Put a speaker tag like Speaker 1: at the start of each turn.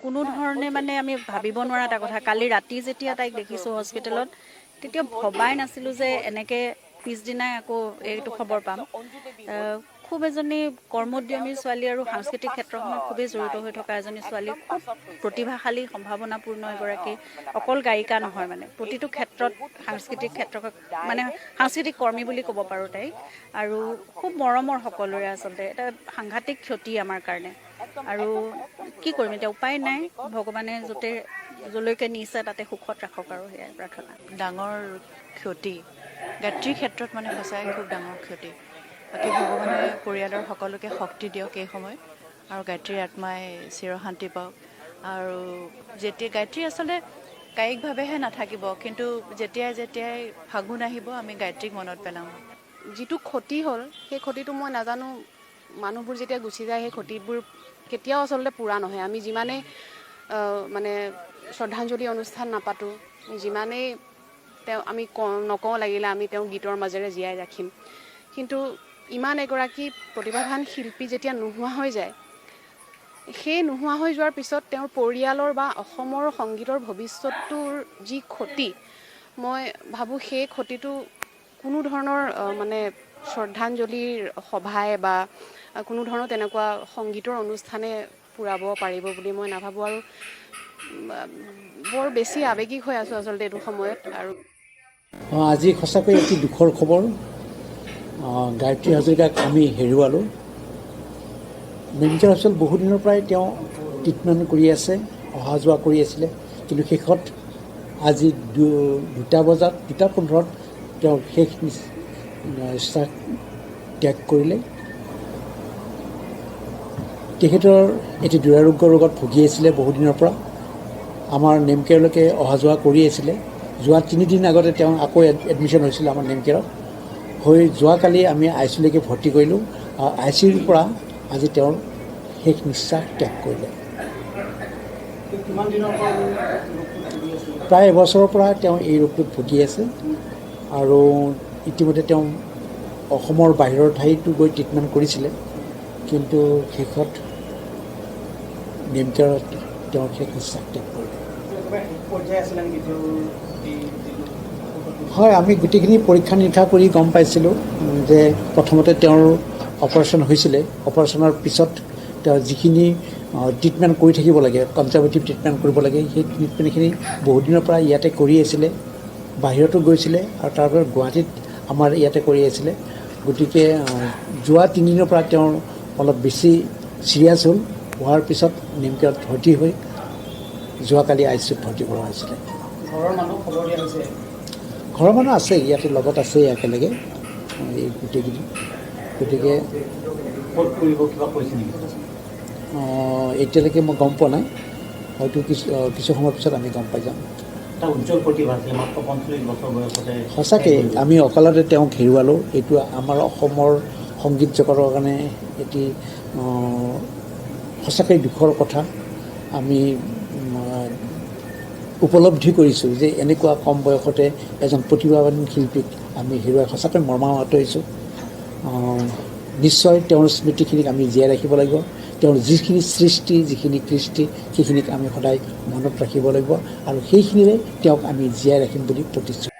Speaker 1: কোনো ধৰণে মানে আমি ভাবিব নোৱাৰা এটা কথা। কালি ৰাতি যেতিয়া তাইক দেখিছোঁ হস্পিটেলত, তেতিয়া ভবাই নাছিলোঁ যে এনেকৈ পিছদিনাই আকৌ এইটো খবৰ পাম। খুব এজনী কৰ্মোদ্যমী ছোৱালী আৰু সাংস্কৃতিক ক্ষেত্ৰখনত খুবেই জড়িত হৈ থকা এজনী ছোৱালী, খুব প্ৰতিভাশালী, সম্ভাৱনাপূৰ্ণ এগৰাকী। অকল গায়িকা নহয়, মানে প্ৰতিটো ক্ষেত্ৰত, সাংস্কৃতিক ক্ষেত্ৰ, মানে সাংস্কৃতিক কৰ্মী বুলি ক'ব পাৰোঁ তাইক। আৰু খুব মৰমৰ সকলোৰে। আচলতে এটা সাংঘাতিক ক্ষতি আমাৰ কাৰণে। আৰু কি কৰিম এতিয়া, উপায় নাই। ভগৱানে য'তে য'লৈকে নিছে তাতে সুখত ৰাখক আৰু সেয়াই প্ৰাৰ্থনা।
Speaker 2: ডাঙৰ ক্ষতি গায়ত্ৰীৰ ক্ষেত্ৰত, মানে সঁচাই খুব ডাঙৰ ক্ষতি। বাকী ভগৱানে পৰিয়ালৰ সকলোকে শক্তি দিয়ক এই সময়ত আৰু গায়ত্ৰীৰ আত্মাই চিৰশান্তি পাওক। আৰু যেতিয়া গায়ত্ৰী আচলতে কায়িকভাৱেহে নাথাকিব, কিন্তু যেতিয়াই যেতিয়াই ফাগুন আহিব, আমি গায়ত্ৰীক মনত পেলাম।
Speaker 3: যিটো ক্ষতি হ'ল, সেই ক্ষতিটো মই নাজানো, মানুহবোৰ যেতিয়া গুচি যায়, সেই ক্ষতিবোৰ কেতিয়াও আচলতে পূৰা নহয়। আমি যিমানেই মানে শ্ৰদ্ধাঞ্জলি অনুষ্ঠান নাপাতোঁ, যিমানেই তেওঁ আমি কওঁ নকওঁ, লাগিলে আমি তেওঁৰ গীতৰ মাজেৰে জীয়াই ৰাখিম, কিন্তু ইমান এগৰাকী প্ৰতিভাৱান শিল্পী যেতিয়া নোহোৱা হৈ যায়, সেই নোহোৱা হৈ যোৱাৰ পিছত তেওঁৰ পৰিয়ালৰ বা অসমৰ সংগীতৰ ভৱিষ্যতটোৰ যি ক্ষতি, মই ভাবোঁ সেই ক্ষতিটো কোনো ধৰণৰ মানে শ্ৰদ্ধাঞ্জলিৰ সভাই বা কোনো ধৰণৰ তেনেকুৱা সংগীতৰ অনুষ্ঠানে পূৰাব পাৰিব বুলি মই নাভাবোঁ। আৰু বৰ বেছি আৱেগিক হৈ আছোঁ আচলতে এইটো সময়ত আৰু
Speaker 4: আজি সঁচাকৈ অতি দুখৰ খবৰ। গায়ত্ৰী হাজৰিকাক আমি হেৰুৱালোঁ। মেডিকেল হস্পিটেল বহুদিনৰ পৰাই তেওঁ ট্ৰিটমেণ্ট কৰি আছে, অহা যোৱা কৰি আছিলে। কিন্তু শেষত আজি 2টা বজাত, 2:15ত তেওঁ শেষ নিশ্বাস ত্যাগ কৰিলে। তেখেতৰ এটি দুৰাৰোগ্য ৰোগত ভুগি আছিলে বহুদিনৰ পৰা। আমাৰ নেমকেয়াৰলৈকে অহা যোৱা কৰি আছিলে। যোৱা 3 দিন আগতে তেওঁ আকৌ এডমিশ্যন হৈছিলে আমাৰ নেমকেয়াৰত। হৈ যোৱাকালি আমি I C ইউলৈকে ভৰ্তি কৰিলোঁ আৰু I C ইউৰ পৰা আজি তেওঁৰ শেষ নিশ্বাস ত্যাগ কৰিলে।
Speaker 5: কিমান দিনৰ পৰা ৰোগটোত ভুগি আছিল?
Speaker 4: প্ৰায় এবছৰৰ পৰা তেওঁ এই ৰোগটোত ভুগি আছে আৰু ইতিমধ্যে তেওঁ অসমৰ বাহিৰৰ ঠাইতো গৈ ট্ৰিটমেণ্ট কৰিছিলে। কিন্তু শেষত নেমকেয়াৰত তেওঁ শেষ নিশ্বাস ত্যাগ কৰিলে।
Speaker 5: একেবাৰে শেষ পৰ্যায় আছিলে নেকি তেওঁৰ এই যিটো?
Speaker 4: হয়, আমি গোটেইখিনি পৰীক্ষা নিৰীক্ষা কৰি গম পাইছিলোঁ যে প্ৰথমতে তেওঁৰ অপাৰেশ্যন হৈছিলে। অপাৰেশ্যনৰ পিছত তেওঁৰ যিখিনি ট্ৰিটমেণ্ট কৰি থাকিব লাগে, কনজাৰ্ভেটিভ ট্ৰিটমেণ্ট কৰিব লাগে, সেই ট্ৰিটমেণ্টখিনি বহুদিনৰ পৰা ইয়াতে কৰি আছিলে, বাহিৰতো গৈছিলে আৰু তাৰপিছত গুৱাহাটীত আমাৰ ইয়াতে কৰি আছিলে। গতিকে যোৱা 3 দিনৰ পৰা তেওঁৰ অলপ বেছি ছিৰিয়াছ হ'ল। হোৱাৰ পিছত নেমকেয়াৰত ভৰ্তি হৈ যোৱাকালি I C ইউত ভৰ্তি কৰা হৈছিলে।
Speaker 5: ঘৰৰ মানুহক খবৰ দিয়া হৈছে?
Speaker 4: ঘৰৰ মানুহ আছে, ইয়াতে লগত আছে একেলগে এই গোটেইকেইদিন। গতিকে
Speaker 5: ক'ত কৰিব কিবা কৈছে নেকি?
Speaker 4: এতিয়ালৈকে মই গম পোৱা নাই। হয়তো কিছু কিছু সময়ৰ পিছত আমি গম পাই যাম।
Speaker 5: এটা উজ্জ্বল প্ৰতিভা আছিলে, মাত্ৰ 45 বছৰ বয়সতে।
Speaker 4: সঁচাকৈ আমি অকালতে তেওঁক হেৰুৱালোঁ। এইটো আমাৰ অসমৰ সংগীত জগতৰ কাৰণে এটি সঁচাকৈ দুখৰ কথা। আমি উপলব্ধি কৰিছোঁ যে এনেকুৱা কম বয়সতে এজন প্ৰতিভাৱান শিল্পীক আমি হেৰুৱাই সঁচাকৈ মৰ্মাহত হৈছোঁ। নিশ্চয় তেওঁৰ স্মৃতিখিনিক আমি জীয়াই ৰাখিব লাগিব। তেওঁৰ যিখিনি সৃষ্টি, যিখিনি কৃষ্টি, সেইখিনিক আমি সদায় মনত ৰাখিব লাগিব আৰু সেইখিনিৰে তেওঁক আমি জীয়াই ৰাখিম বুলি প্ৰতিশ্ৰুতি